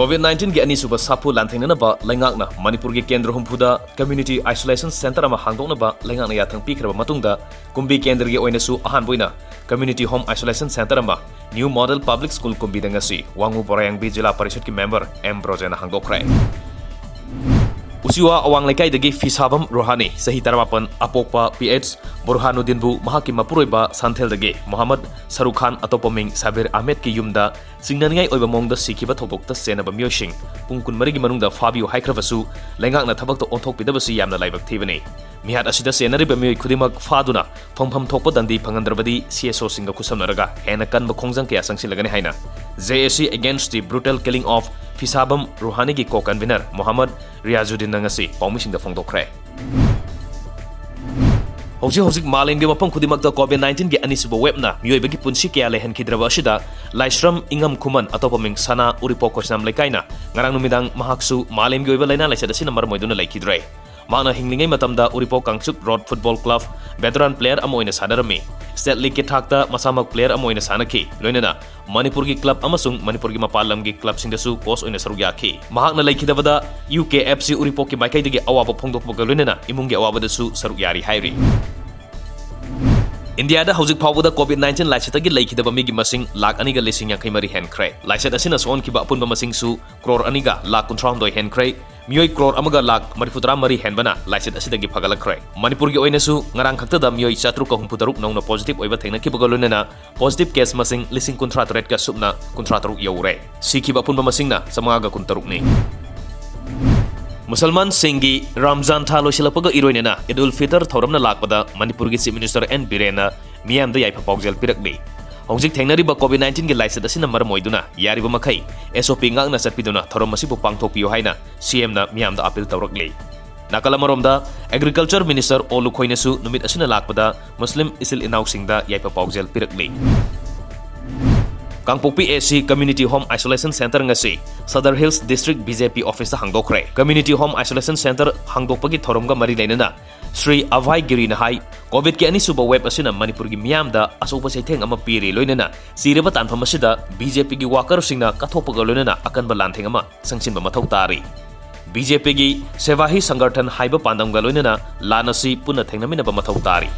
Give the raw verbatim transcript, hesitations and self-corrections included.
COVID nineteen-ꯒꯤ ꯑꯅꯤꯁꯨꯕ ꯁꯥꯐꯨ ꯂꯥꯟꯊꯦꯡꯅꯅꯕ ꯂꯩꯉꯥꯛꯅ ꯃꯅꯤꯄꯨꯔꯒꯤ ꯀꯦꯟꯗ꯭ꯔ ꯍꯨꯝꯐꯨꯗ Community Isolation Center ꯑꯃ ꯍꯥꯡꯗꯣꯛꯅꯕ ꯂꯩꯉꯥꯛꯅ ꯌꯥꯊꯪ ꯄꯤꯈ꯭ꯔꯕ ꯃꯇꯨꯡꯗ, ꯀꯨꯝꯕꯤ ꯀꯦꯟꯗ꯭ꯔꯒꯤ ꯑꯣꯏꯅꯁꯨ ꯑꯍꯥꯟꯕ ꯑꯣꯏꯅ Community Home Isolation Center ꯑꯃ New Model Public School ꯀꯨꯝꯕꯤꯗ ꯉꯁꯤ ꯋꯥꯉꯨ ꯕꯣꯔꯥꯌꯥꯡꯕꯤ ꯖꯤꯂꯥ ꯄꯔꯤꯁꯠꯀꯤ ꯃꯦꯝꯕꯔ ꯑꯦꯝ ꯕ꯭ꯔꯣꯖꯦꯟꯅ ꯍꯥꯡꯗꯣꯛꯈ꯭ꯔꯦ꯫ ꯎꯆꯤꯋꯥ ꯑꯋꯥꯡ ꯂꯩꯀꯥꯏꯗꯒꯤ ꯐꯤꯁꯥꯕꯝ ꯔꯨꯍꯥꯅꯤ, ꯆꯍꯤ ꯇꯔꯥꯃꯥꯄꯟ, ꯑꯄꯣꯛꯄ ꯄꯤ ꯑꯩꯆ ꯕꯨꯔꯍꯥꯅꯨꯗꯤꯟꯕꯨ ꯃꯍꯥꯛꯀꯤ ꯃꯄꯨꯔꯣꯏꯕ ꯁꯥꯟꯊꯦꯜꯗꯒꯤ ꯃꯣꯍꯝꯃꯗ ꯁꯔꯨꯈ ꯈꯥꯟ, ꯑꯇꯣꯞꯄ ꯃꯤꯡ ꯁꯥꯕꯤꯔ ꯑꯍꯃꯦꯗꯀꯤ ꯌꯨꯝꯗ ꯆꯤꯡꯅꯅꯤꯡꯉꯥꯏ ꯑꯣꯏꯕ ꯃꯑꯣꯡꯗ ꯁꯤꯈꯤꯕ ꯊꯧꯗꯣꯛꯇ ꯆꯦꯟꯅꯕ ꯃꯤꯑꯣꯏꯁꯤꯡ ꯄꯨꯡ ꯀꯨꯟꯃꯔꯤꯒꯤ ꯃꯅꯨꯡꯗ ꯐꯥꯕꯤꯌꯨ ꯍꯥꯏꯈ꯭ꯔꯕꯁꯨ, ꯂꯩꯉꯥꯛꯅ ꯊꯕꯛꯇ ꯑꯣꯟꯊꯣꯛꯄꯤꯗꯕꯁꯤ ꯌꯥꯝꯅ ꯂꯥꯏꯕꯛ ꯊꯤꯕꯅꯤ꯫ ꯃꯤꯍꯥꯠ ꯑꯁꯤꯗ ꯆꯦꯟꯅꯔꯤꯕ ꯃꯤꯑꯣꯏ ꯈꯨꯗꯤꯡꯃꯛ ꯐꯥꯗꯨꯅ ꯐꯪꯐꯝ ꯊꯣꯛꯄ ꯗꯟꯗꯤ ꯐꯪꯍꯟꯗ꯭ꯔꯕꯗꯤ ꯁꯤ ꯑꯦꯁ ꯑꯣꯁꯤꯡꯒ ꯈꯨꯠꯁꯝꯅꯔꯒ ꯍꯦꯟꯅ ꯀꯟꯕ ꯈꯣꯡꯖꯪ ꯀꯌꯥ ꯆꯪꯁꯤꯜꯂꯒꯅꯤ ꯍꯥꯏꯅ J A C Against the Brutal Killing of Fisabam Ruhani-ꯒꯤ co-convener Mohammad ꯔꯤꯌꯥꯖꯨꯗꯤꯟꯅ ꯉꯁꯤ ꯄꯥꯎꯃꯤꯁꯤꯡꯗ ꯐꯣꯡꯗꯣꯛꯈ꯭ꯔꯦ꯫ ꯍꯧꯖꯤꯛ ꯍꯧꯖꯤꯛ ꯃꯥꯂꯦꯝꯒꯤ ꯃꯐꯝ ꯈꯨꯗꯤꯡꯃꯛꯇ COVID nineteen-ꯒꯤ ꯑꯅꯤꯁꯨꯕ wave-ꯅ ꯃꯤꯑꯣꯏꯕꯒꯤ ꯄꯨꯟꯁꯤ ꯀꯌꯥ ꯂꯩꯍꯟꯈꯤꯗ꯭ꯔꯕ ꯑꯁꯤꯗ, ꯂꯥꯏꯁ꯭ꯔꯝ ꯏꯉꯝ ꯈꯨꯃꯟ, ꯑꯇꯣꯞꯄ ꯃꯤꯡ ꯁꯅꯥ, ꯎꯔꯤꯄꯣꯛ ꯈꯣꯏꯁꯅꯥꯝ ꯂꯩꯀꯥꯏꯅ ꯉꯔꯥꯡ ꯅꯨꯃꯤꯗꯥꯡ ꯃꯍꯥꯛꯁꯨ ꯃꯥꯂꯦꯝꯒꯤ ꯑꯣꯏꯕ ꯂꯥꯏꯅꯥ ꯂꯥꯏꯆꯠ ꯑꯁꯤꯅ ꯃꯔꯝ ꯑꯣꯏꯗꯨꯅ ꯂꯩꯈꯤꯗ꯭ꯔꯦ꯫ ꯃꯍꯥꯛꯅ ꯍꯤꯡꯂꯤꯉꯩ ꯃꯇꯝꯗ Uripok Kangchup road football club veteran player ꯑꯃ ꯑꯣꯏꯅ ꯁꯥꯟꯅꯔꯝꯃꯤ꯫ State league-ꯀꯤ ꯊꯥꯛꯇ ꯃꯁꯥꯃꯛ player ꯑꯃ ꯑꯣꯏꯅ ꯁꯥꯟꯅꯈꯤ, ꯂꯣꯏꯅꯅ ꯃꯅꯤꯄꯨꯔꯒꯤ ꯀ꯭ꯂꯕ ꯑꯃꯁꯨꯡ ꯃꯅꯤꯄꯨꯔꯒꯤ ꯃꯄꯥꯟ ꯂꯝꯒꯤ ꯀ꯭ꯂꯕꯁꯤꯡꯗꯁꯨ coach ꯑꯣꯏꯅ ꯁꯔꯨꯛ ꯌꯥꯈꯤ꯫ ꯃꯍꯥꯛꯅ ꯂꯩꯈꯤꯗꯕꯗ U K F C ꯎꯔꯤꯄꯣꯛꯀꯤ ꯃꯥꯏꯀꯩꯗꯒꯤ ꯑꯋꯥꯕ ꯐꯣꯡꯗꯣꯛꯄꯒ ꯂꯣꯏꯅꯅ ꯏꯃꯨꯡꯒꯤ ꯑꯋꯥꯕꯗꯁꯨ ꯁꯔꯨꯛ ꯌꯥꯔꯤ ꯍꯥꯏꯔꯤ꯫ ꯏꯟꯗꯤꯌꯥꯗ ꯍꯧꯖꯤꯛ ꯐꯥꯎꯕꯗ COVID nineteen ꯂꯥꯏꯆꯠꯇꯒꯤ ꯂꯩꯈꯤꯗꯕ ꯃꯤꯒꯤ ꯃꯁꯤꯡ ꯂꯥꯈ ꯑꯅꯤꯒ ꯂꯤꯁꯤꯡ ꯌꯥꯡꯈꯩ ꯃꯔꯤ ꯍꯦꯟꯈ꯭ꯔꯦ꯫ ꯂꯥꯏꯆꯠ ꯑꯁꯤꯅ ꯁꯣꯛꯍꯟꯈꯤꯕ ꯑꯄꯨꯟꯕ ꯃꯁꯤꯡꯁꯨ ꯀ꯭ꯔꯣꯔ ꯑꯅꯤꯒ ꯂꯥꯈ ꯀꯨꯟꯊ꯭ꯔꯥꯍꯨꯝꯗꯣꯏ ꯍꯦꯟꯈ꯭ꯔꯦ꯫ ꯃꯤꯑꯣꯏ ꯀ꯭ꯔꯣꯔ ꯑꯃꯒ ꯂꯥꯈ ꯃꯔꯤꯐꯨꯇꯔꯥ ꯃꯔꯤ ꯍꯦꯟꯕꯅ ꯂꯥꯏꯆꯠ ꯑꯁꯤꯗꯒꯤ ꯐꯒꯠꯂꯛꯈ꯭ꯔꯦ꯫ ꯃꯅꯤꯄꯨꯔꯒꯤ ꯑꯣꯏꯅꯁꯨ ꯉꯔꯥꯡ ꯈꯛꯇꯗ ꯃꯤꯑꯣꯏ ꯆꯥꯇ꯭ꯔꯨꯛꯀ ꯍꯨꯝꯐꯨꯇꯔꯨꯛ ꯅꯧꯅ positive ꯑꯣꯏꯕ ꯊꯦꯡꯅꯈꯤꯕꯒ ꯂꯣꯏꯅꯅ positive case ꯃꯁꯤꯡ ꯂꯤꯁꯤꯡ ꯀꯨꯟꯊ꯭ꯔꯥ ꯇꯔꯦꯠꯀ ꯁꯨꯞꯅ ꯀꯨꯟꯊ꯭ꯔꯥ ꯇꯔꯨꯛ ꯌꯧꯔꯦ꯫ ꯁꯤꯈꯤꯕ ꯑꯄꯨꯟꯕ ꯃꯁꯤꯡꯅ ꯆꯥꯃꯉꯥꯒ ꯀꯨꯟꯇꯔꯨꯛꯅꯤ꯫ ꯃꯨꯁꯜꯃꯥꯟꯁꯤꯡꯒꯤ ꯔꯝꯖꯥꯟ ꯊꯥ ꯂꯣꯏꯁꯤꯜꯂꯛꯄꯒ ꯏꯔꯣꯏꯅꯅ ꯏꯗ ꯎꯜ ꯐꯤꯇꯔ ꯊꯧꯔꯝꯅ ꯂꯥꯛꯄꯗ ꯃꯅꯤꯄꯨꯔꯒꯤ Chief Minister N ꯕꯤꯔꯦꯟꯅ ꯃꯤꯌꯥꯝꯗ ꯌꯥꯏꯐ ꯄꯥꯎꯖꯦꯜ ꯄꯤꯔꯛꯂꯤ꯫ ꯍꯧꯖꯤꯛ ꯊꯦꯡꯅꯔꯤꯕ COVID nineteen-ꯒꯤ ꯂꯥꯏꯆꯠ ꯑꯁꯤꯅ ꯃꯔꯝ ꯑꯣꯏꯗꯨꯅ ꯌꯥꯔꯤꯕ ꯃꯈꯩ S O P ꯉꯥꯛꯅ ꯆꯠꯄꯤꯗꯨꯅ ꯊꯧꯔꯝ ꯑꯁꯤꯕꯨ ꯄꯥꯡꯊꯣꯛꯄꯤꯌꯨ ꯍꯥꯏꯅ C M-ꯅ ꯃꯤꯌꯥꯝꯗ appeal ꯇꯧꯔꯛꯂꯤ꯫ ꯅꯥꯀꯜ ꯑꯃꯔꯣꯝꯗ, Agriculture Minister ꯑꯣ ꯂꯨꯈꯣꯏꯅꯁꯨ ꯅꯨꯃꯤꯠ ꯑꯁꯤꯅ ꯂꯥꯛꯄꯗ ꯃꯨꯁꯂꯤꯝ ꯏꯆꯤꯜ ꯏꯅꯥꯎꯁꯤꯡꯗ ꯌꯥꯏꯐ ꯄꯥꯎꯖꯦꯜ ꯄꯤꯔꯛꯂꯤ꯫ ꯀꯥꯡꯄꯣꯛꯄꯤ A C Community Home Isolation Center ꯉꯁꯤ Sadar Hills District B J P office-ꯇ ꯍꯥꯡꯗꯣꯛꯈ꯭ꯔꯦ꯫ Community Home Isolation Center ꯍꯥꯡꯗꯣꯛꯄꯒꯤ ꯊꯧꯔꯝꯒ ꯃꯔꯤ ꯂꯩꯅꯅ ꯁ꯭ꯔꯤ ꯑꯚꯥꯏ ꯒꯤꯔꯤꯅ ꯍꯥꯏ, ꯀꯣꯚꯤꯗꯀꯤ ꯑꯅꯤꯁꯨꯕ ꯋꯦꯕ ꯑꯁꯤꯅ ꯃꯅꯤꯄꯨꯔꯒꯤ ꯃꯤꯌꯥꯝꯗ ꯑꯆꯧꯕ ꯆꯩꯊꯦꯡ ꯑꯃ ꯄꯤꯔꯤ, ꯂꯣꯏꯅꯅ ꯁꯤꯔꯕ ꯇꯥꯟꯐꯝ ꯑꯁꯤꯗ ꯕꯤ ꯖꯦ ꯄꯤꯒꯤ ꯋꯥꯀꯔꯁꯤꯡꯅ ꯀꯠꯊꯣꯛꯄꯒ ꯂꯣꯏꯅꯅ ꯑꯀꯟꯕ ꯂꯥꯟꯊꯦꯡ ꯑꯃ ꯆꯪꯁꯤꯟꯕ ꯃꯊꯧ ꯇꯥꯔꯤ꯫ ꯕꯤ ꯖꯦ ꯄꯤꯒꯤ ꯁꯦꯚꯥ ꯍꯤ ꯁꯪꯒꯔꯊꯟ ꯍꯥꯏꯕ ꯄꯥꯟꯗꯝꯒ ꯂꯣꯏꯅꯅ ꯂꯥꯟ ꯑꯁꯤ ꯄꯨꯟꯅ ꯊꯦꯡꯅꯃꯤꯟꯅꯕ ꯃꯊꯧ ꯇꯥꯔꯤ꯫